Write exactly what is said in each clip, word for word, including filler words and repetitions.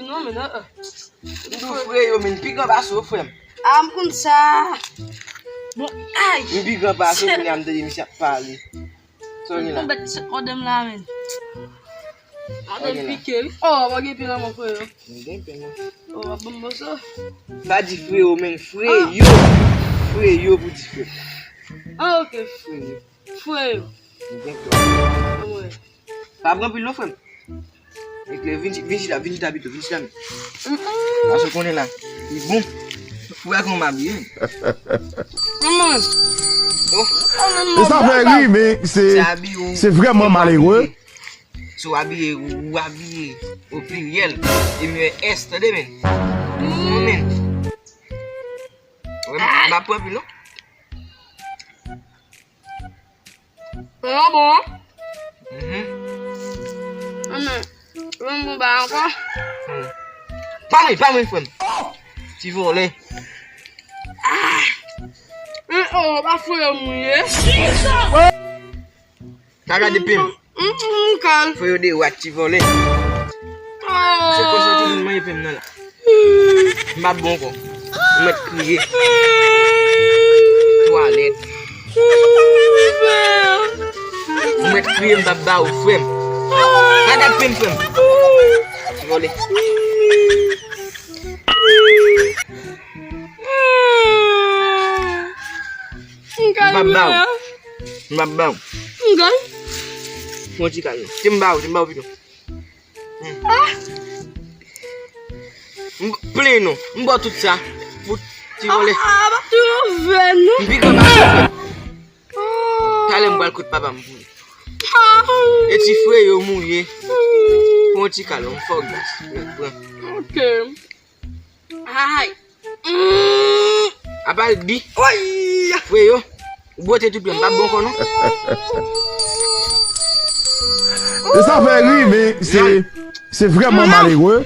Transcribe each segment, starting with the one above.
Non, men non. M di w frè yo, men pi gran pase w, frè m. A, m konn sa. Bon, ay. M pi gran pase w, kounye a m tande misye ap pale. Sa w gen la? Yon bèt ti madanm la, men. Madanm pike, wi. Oh, w gen pye nan men, frè yo. M gen pye, non. Oh, w ap ban m bon sa. Pa di frè yo, men frè yo. Frè yo pou di frè. Ah, ok. Frè yo. Frè yo. M gen pye. Anmwey. Pa pran pil non, frè m. Eklè, vin, vin chita, vin chita pito, vin chita men. Paske w konnen la, li bon. Ou wè kòman m abiye. Manman. Oh. E sa fè ri, men se, se vrèman malere. Si w abiye, ou abiye o pliryèl. E m yo S, tande men. Non, men. Wè, m, m ap pran pil non. Sa bon? Mhm. Anmwey, ban m bon bagay ankò. Hmm. Pa mwen, pa mwen, frè m. Ti vòlè. Ah! Men, oh, pa frè m ou ye. Pa gade pye m. Mm, mm, kal. Frè yo de rat, ti vòlè. Ah. Se konsa tout moun manje pye m nan la. M ap bon ankò. Ou mèt kriye. Twalèt. Ou mèt kriye, m p ap ba ou, frè m. Pa gad pye m, frè m. Ti vòlè. M p ap ba ou. M p ap ba ou. Fè yon ti kal non. Ti m ba ou, ti m ba ou pito. Hmm. M plen non. M ba w tout sa. Pou ti vòlè. Ah, ah, pa tou ouvè non. M pi gran pase w. Talè m pral kot papa m pou ou. Ah. E ti frè yo mouye. Fè yon ti kal non. M fè w gras. Pran. Ok. Ay. Mm. Apa l di? Oy! Frè yo, ou bwote tout pye m, m p ap bon ankò non. E sa fè ri, men se, se vrèman malere.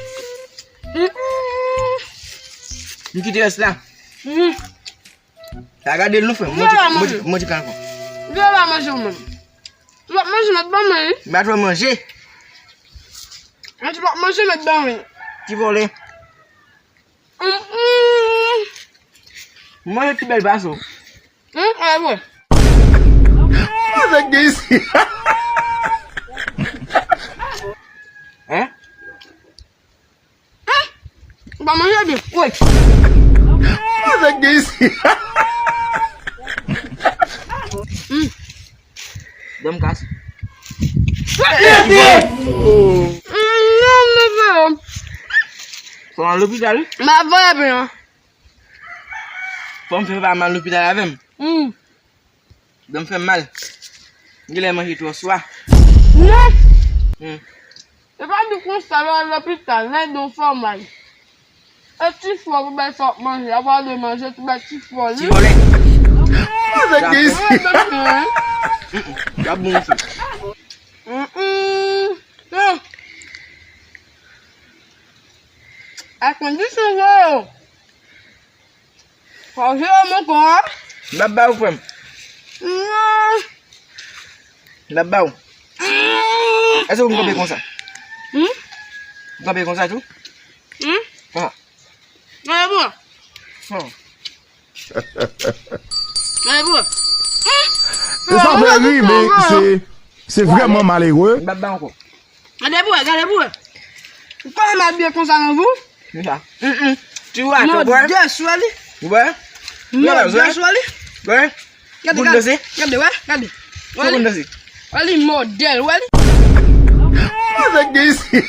Mm. M kite rès la. Mm. Pa gade l non, frè m. Mwen di, mwen di, mwen di kalkon. Vye la manje ou menm. Ou p ap manje, mèt ban mwen, wi. M pa t wè manje. Mwen di w ap manje, mèt ban mwen. Ti vòlè. Mm, mm. Mwen se pi bèl pase w. Mm, e vre. Mwen fèk gen isi. Hein? Hein? Ou pa manje byen? Wi. Mwen fèk gen isi. Mm. Dòm kase. Mm, non, non, non. Fò m al lopital, wi. M ap voye pran. Fò m fè papa m al lopital avè m. Mm. Dòm fè m mal. M genlè manje twò swa. Non. Mm. E pa di konsa, lè w al lopital, lè do fè w mal. E ti fò pou bèl sa w ap manje, apa w dwe manje ti bèl ti fò li. Ti vòlè. Mwen fèk gen isi. Y ap bon, mesye. Mm, mm. Non. A kondisyon sa yo. Fò w jere men kò a. M ap ba ou, frè m. Non. M ap ba ou. Èske ou m kanpe konsa? Hmm? M kanpe konsa tou? Hmm? Konsa. Gade pou. Konsa. Gade pou. Hmm? E sa fè ri, men se, se vrèman malere. M ap ba ou ankò. Gade pou wè, gade pou wè. Ou pa renmen abiye konsa nan vi w? Konsa. Mm, mm. Ti wè, mòdès wè li. Wè. Mòdès wè li. Wè. Gade, gade. Gade, wè, gade. Wè li. Wè li mòdèl, wè li. Mwen fèk gen isi.